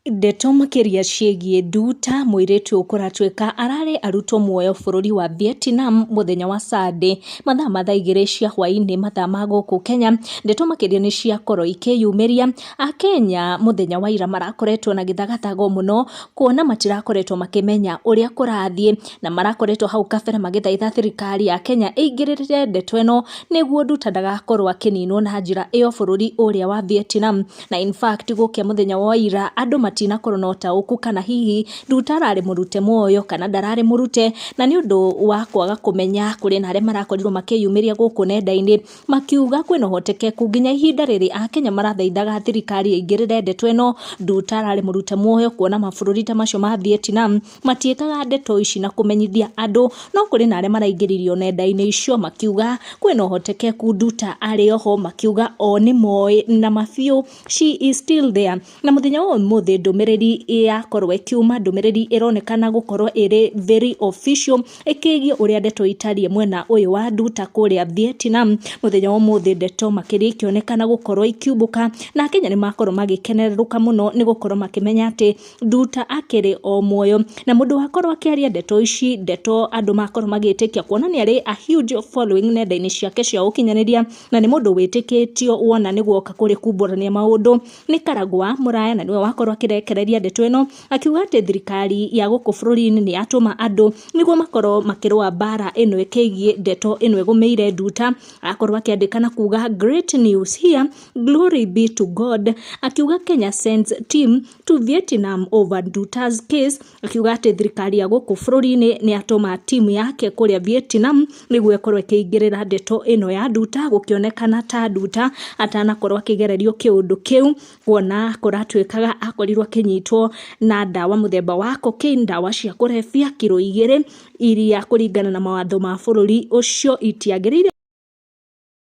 Ndeto makĩria ciĩgiĩ Nduta mũirĩtu kũratuĩka ararĩ arutwo muoyo bũrũri wa Vietnam mũthenya wa Sunday mathaa ma thaa 2 cia hwaĩ-inĩ mathaa ma gũkũ Kenya. Ndeto makĩria nĩ ciakorwo ikĩyumĩria. Akenya mũthenya wa ira marakoretwo na gĩthagathago mũno kuona matirakoretwo makĩmenya ũrĩa kũrathiĩ na marakoretwo hau kabere magĩthaitha thirikari ya Kenya ĩingĩrĩre ndeto ĩno nĩguo Nduta ndagakorwo akĩninwo na njĩra ĩyo bũrũri ũrĩa wa Vietnam. Na in fact gũkĩa mũthenya wa ira andũ matinakorwo na ũtaũku kana hihi Nduta ararĩ mũrute muoyo kana ndararĩ mũrute, na nĩ ũndũ wa kwaga kũmenya kũrĩ na arĩa marakorirwo makĩyumĩria gũkũ nenda-inĩ makiuga kwĩna ũhotekeku nginya ihinda rĩrĩ Akenya marathaithaga thirikari ĩingĩrĩre ndeto ĩno. Nduta ararĩ mũrute muoyo kuona mabũrũri ta macio ma Vietnam matiĩkaga ndeto ici na kũmenyithia andũ, no kũrĩ na arĩa maraingĩririo nenda-inĩ icio makiuga kwĩna ũhotekeku Nduta arĩ oho, makiuga o nĩ moĩ na mabiũ she is still there. Na mũthenya wa ũmũthĩ ndũmĩrĩri yakorwo ĩkiuma, ndũmĩrĩri ĩronekana gũkorwo ĩrĩ very official ĩkĩgiĩ ũrĩa ndeto itariĩ mwena ũyũ wa Nduta kũrĩa Vietnam. Mũthenya wa ũmũthĩ ndeto makĩria ikĩonekana gũkorwo ikiumbũka na Akenya nĩ makorwo magĩkenerũka mũno nĩ gũkorwo makĩmenya atĩ Nduta akĩrĩ o muoyo. Na mũndũ wakorwo akĩaria ndeto ici, ndeto andũ makorwo magĩtĩkia kuona nĩ arĩ a huge following nenda-inĩ ciake cia ũkinyanĩria na nĩ mũndũ wĩtĩkĩtio wona nĩ guoka kũrĩ kumbũrania maũndũ nĩ Karagwa Mũraya, na nĩwe wakorwo akĩrekereria ndeto ĩno akiuga atĩ thirikari ya gũkũ bũrũri-inĩ nĩ yatũma andũ nĩguo makorwo makĩrũa mbara ĩno ĩkĩgiĩ ndeto ĩno ĩgũmĩire Nduta. Akorwo akĩandĩka na kuga great news here, glory be to God, akiuga Kenya sends team to Vietnam over Nduta's case, akiuga atĩ thirikari ya gũkũ bũrũri-inĩ nĩ yatũma timu yake kũrĩa Vietnam nĩguo ĩkorwo ĩkĩingĩrĩra ndeto ĩno ya Nduta, gũkĩonekana ta Nduta atanakorwo akĩgererio kĩũndũ kĩu, kuona kũratuĩkaga akorirwo akĩnyitwo na ndawa mũthemba wa cocaine, ndawa cia kũrebia kiro 2 iria kũringana na mawatho ma bũrũri ũcio itiagĩrĩire.